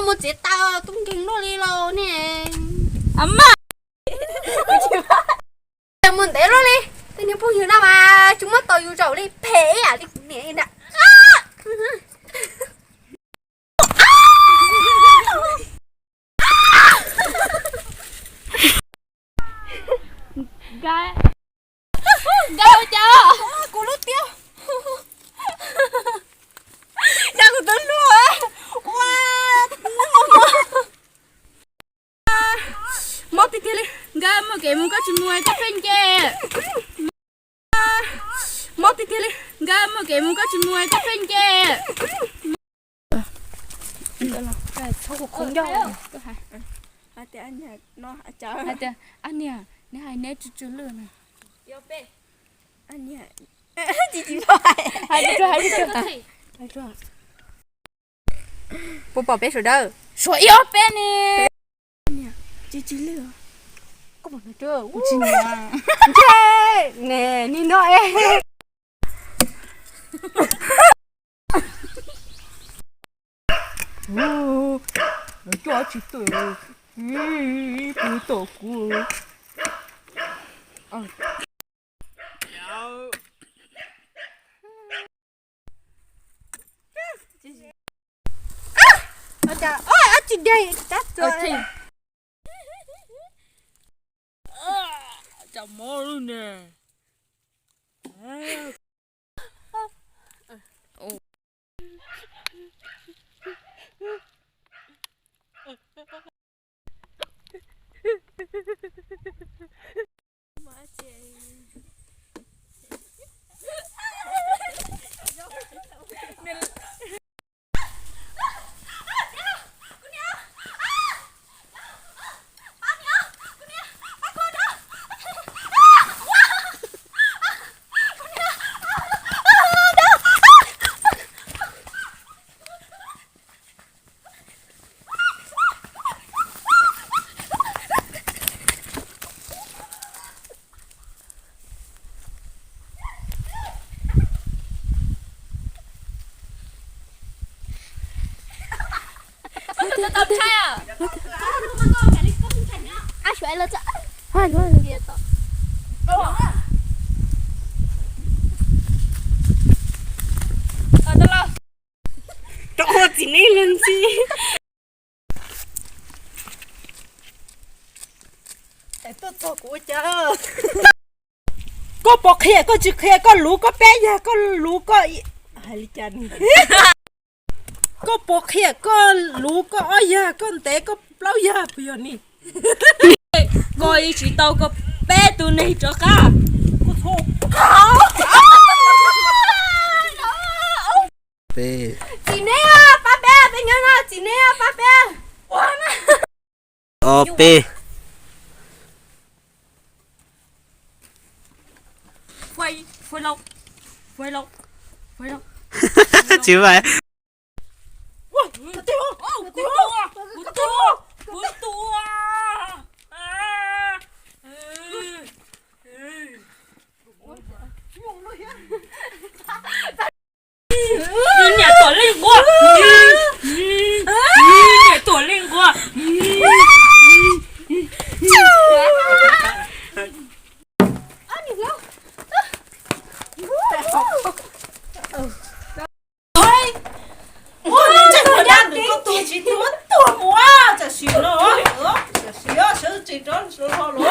Muaj txiv tau tub nkeeg luaj li lauj ne. A mas, mus ntev luaj li, tej niag phooj ywg no mas tsis muab tau yus zaum li, phem ib yam li kuv niam nram. Nkad, nkad ua cas? Kuv lub tiab. Nkad kuv tus hlub. Ua, mob tiag tiag li. Nkad muaj kev mus koj tsis mus koj pheej nce. Mob tiag tiag li. Nkad muaj kev mus koj tsis mus koj pheej nce. Hais tias, ab niag, neb hais neb tsw tsw lwj na. Hais, hais, hais, hais. Puas pom peb sawv daws? Suav ib ob peb ne. Tsw tsw lwj. Koj pom no, kuv tsis hnov. Ntshe ne, nim no es. Coj tsis tawm, pw tom kuv. Cov mob lub ne. Rau txiv neej luag ntxhi. Tuaj txog kuv ua cas? Koj puas qhia koj tsis qhia koj luv koj peb yag koj luv koj hais li cas ni? Koj puas qhia koj luv koj ob yag koj ntev koj plaub yag puas yog ni? Koj ib tsis tau koj peb tus neeg rov qab. Txiv neej pab peb, peb nyob no, txiv neej pab peb. Ob peb. Tsis vais. Niam tuam leej nquag. Niam tuam leej nquag. Ua, ntsej muag dab nws koj tuag tsis tuag, tuag mus, tam sim no, tam sim sawv tsees rov hlo los.